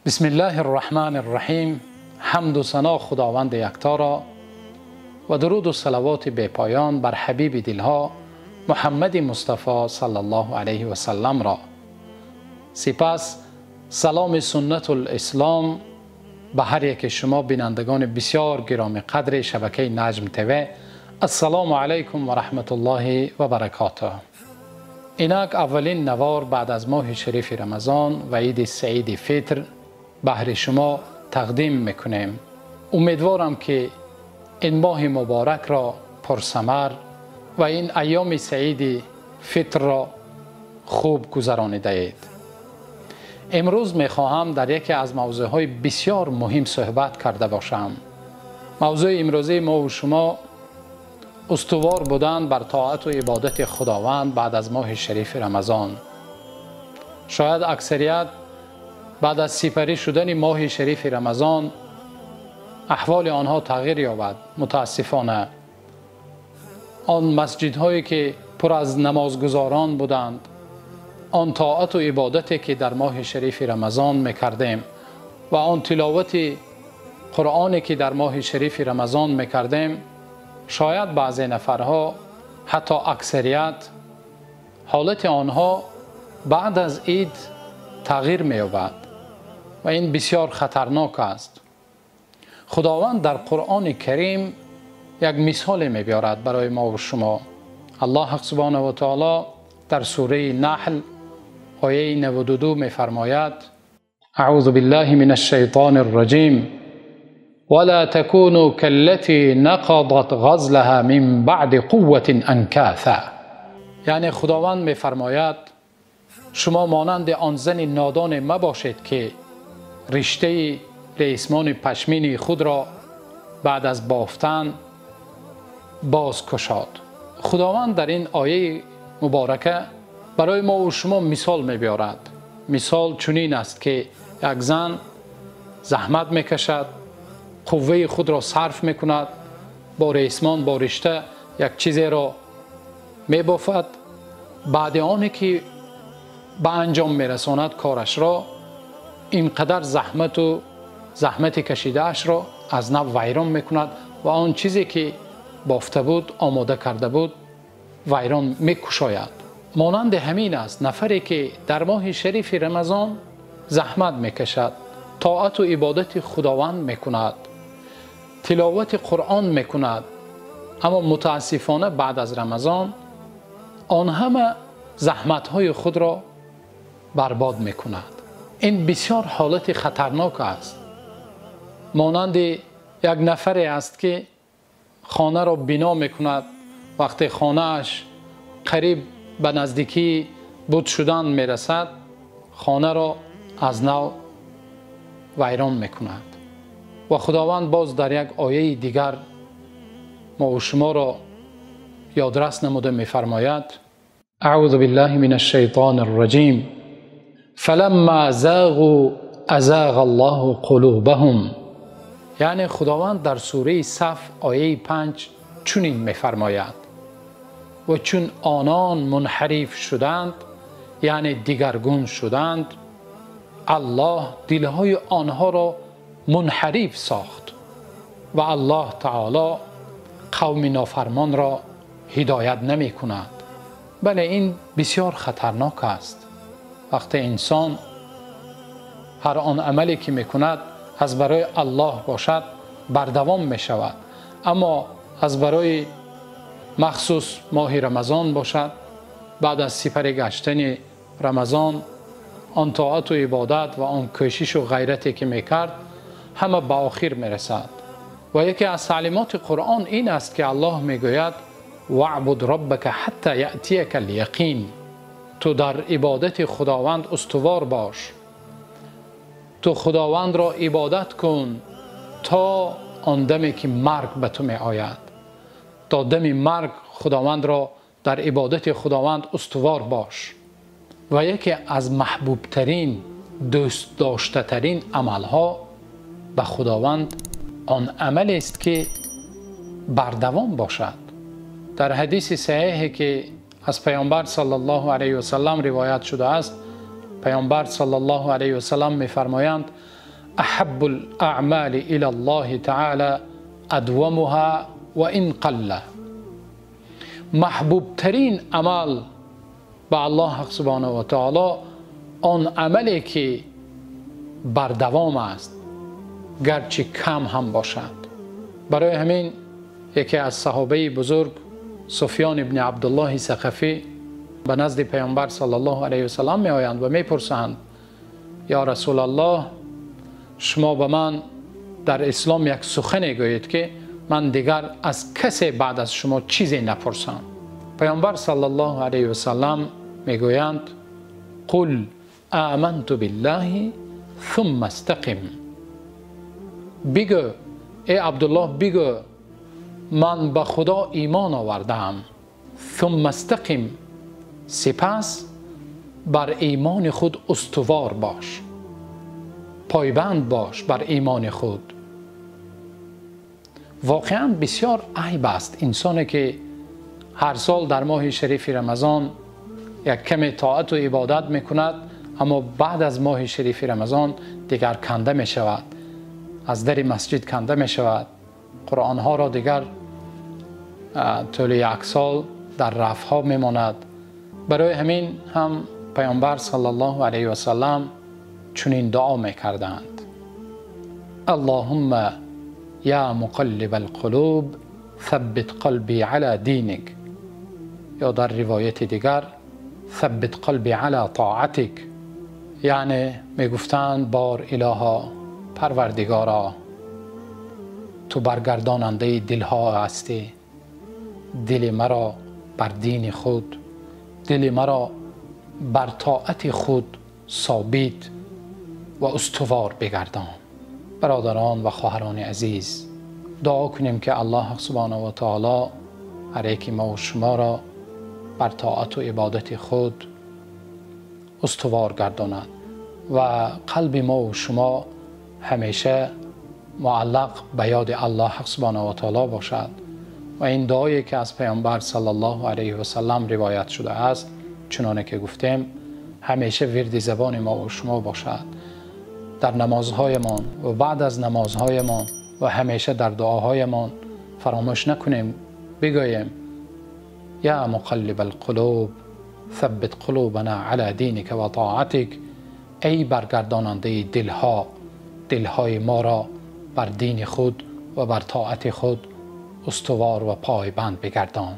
بسم الله الرحمن الرحیم. حمد و ثنا خداوند یکتا را و درود و صلوات بی پایان بر حبیب دلها محمد مصطفی صلی الله علیه و سلم را. سپس سلام سنت الاسلام به هر یک شما بینندگان بسیار گرامی قدر شبکه نجم تیوی. السلام علیکم و رحمت الله و برکاته. اینک اولین نوار بعد از ماه شریف رمضان و عید سعید فطر بهر شما تقدیم میکنیم. امیدوارم که این ماه مبارک را پرثمر و این ایام سعید فطر را خوب گذرانیده اید. امروز میخواهم در یکی از موضوعهای بسیار مهم صحبت کرده باشم. موضوع امروزی ما و شما استوار بودن بر طاعت و عبادت خداوند بعد از ماه شریف رمضان. شاید اکثریت بعد از سپری شدن ماه شریف رمضان احوال آنها تغییر یابد. متاسفانه آن مسجدهایی که پر از نمازگزاران بودند، آن طاعت و عبادتی که در ماه شریف رمضان میکردیم و آن تلاوت قرآنی که در ماه شریف رمضان میکردیم، شاید بعضی نفرها حتی اکثریت حالت آنها بعد از عید تغییر می‌یابد و این بسیار خطرناک است. خداوند در قرآن کریم یک مثال می‌بیارد برای ما و شما. الله سبحانه و تعالی در سوره نحل آیه 92 می‌فرماید: اعوذ بالله من الشیطان الرجیم ولا تكونوا كالتي نقضت غزلها من بعد قوة انکاثا. یعنی خداوند می‌فرماید شما مانند آن زن نادان مباشید که رشته ریسمان پشمین خود را بعد از بافتن باز کشاد. خداوند در این آیه مبارکه برای ما و شما مثال می‌بیارد. مثال چنین است که یک زن زحمت می‌کشد، قوه خود را صرف می‌کند، با ریسمان با رشته یک چیزی را می‌بافد، بعد آنی که به انجام می‌رساند کارش را، اینقدر زحمت و زحمت کشیده اش را از نو ویران می‌کند و آن چیزی که بافته بود، آماده کرده بود، ویران می‌کشاید. مانند همین است نفری که در ماه شریف رمضان زحمت می‌کشد، طاعت و عبادت خداوند می‌کند، تلاوت قرآن می‌کند، اما متاسفانه بعد از رمضان آن همه زحمت‌های خود را برباد می‌کند. این بسیار حالت خطرناک است. مانند یک نفری است که خانه را بنا می‌کند، وقتی خانه‌اش قریب به نزدیکی بود شدن می‌رسد، خانه را از نو ویران می‌کند. و خداوند باز در یک آیه دیگر ما و شما را یادرس نموده می‌فرماید: اعوذ بالله من الشیطان الرجیم فلما زاغوا ازاغ الله قلوبهم. یعنی خداوند در سوره صف آیه 5 چنین می‌فرماید: و چون آنان منحرف شدند، یعنی دیگرگون شدند، الله دلهای آنها را منحرف ساخت و الله تعالی قوم نافرمان را هدایت نمی کند. بله، این بسیار خطرناک است. وقتی انسان هر آن عملی که می کند از برای الله باشد بردوام می شود، اما از برای مخصوص ماه رمضان باشد، بعد از سپری گشتن رمضان آن طاعت و عبادت و آن کوشش و غیرتی که میکرد همه به آخر میرسد. و یکی از تعلیمات قرآن این است که الله میگوید واعبد ربک حتی یأتیک الیقین. تو در عبادت خداوند استوار باش، تو خداوند را عبادت کن تا آن دمی که مرگ به تو می آید. تا دم مرگ خداوند را در عبادت خداوند استوار باش. و یکی از محبوب ترین، دوست داشته ترین عملها به خداوند آن عمل است که بردوام باشد. در حدیث صحیحی که از پیامبر صلی الله علیه و سلم روایت شده است، پیامبر صلی الله علیه و سلم می‌فرمایند: أحب الأعمال إلى الله تعالى أدومها وإن قل. محبوب ترین عمل به الله سبحانه و تعالی آن عملی که بردوام است، گرچه کم هم باشد. برای همین یکی از صحابه بزرگ سفیان ابن عبدالله ثقفی به نزد پیامبر صلی الله علیه و سلم می آیند و می پرسند یا رسول الله، شما به من در اسلام یک سخن گویید که من دیگر از کسی بعد از شما چیزی نپرسم. پیامبر صلی الله علیه و سلم میگویند قل آمنت بالله ثم استقم. بگو ای عبدالله، بگو من به خدا ایمان آوردم، ثم استقم، سپس بر ایمان خود استوار باش، پایبند باش بر ایمان خود. واقعا بسیار عیب است انسانی که هر سال در ماه شریف رمضان یک کم طاعت و عبادت میکند، اما بعد از ماه شریف رمضان دیگر کنده می شود، از در مسجد کنده می شود، قرآن ها را دیگر طول یک سال در رف ها می ماند. برای همین هم پیامبر صلی الله علیه و سلم چنین دعا می کردند: اللهم یا مقلب القلوب ثبت قلبی علی دینک، یا در روایت دیگر ثبت قلبی علی طاعتک. یعنی می گفتند بار الها، پروردگارا، تو برگرداننده دلها هستی، دل مرا بر دین خود، دل مرا بر طاعت خود ثابت و استوار بگردان. برادران و خواهران عزیز، دعا کنیم که الله سبحانه و تعالی هر یک ما و شما را بر طاعت و عبادت خود استوار گرداند و قلب ما و شما همیشه معلق به یاد الله سبحانه و تعالی باشد. و این دعایی که از پیامبر صلی الله علیه و سلم روایت شده است، چنانه که گفتیم، همیشه ورد زبان ما و شما باشد در نمازهایمان و بعد از نمازهایمان و همیشه در دعاهایمان فراموش نکنیم بگوییم یا مقلب القلوب ثبت قلوبنا علی دینک و طاعتک. ای برگرداننده دلها، دلهای ما را بر دین خود و بر طاعت خود استوار و پایبند بگردان.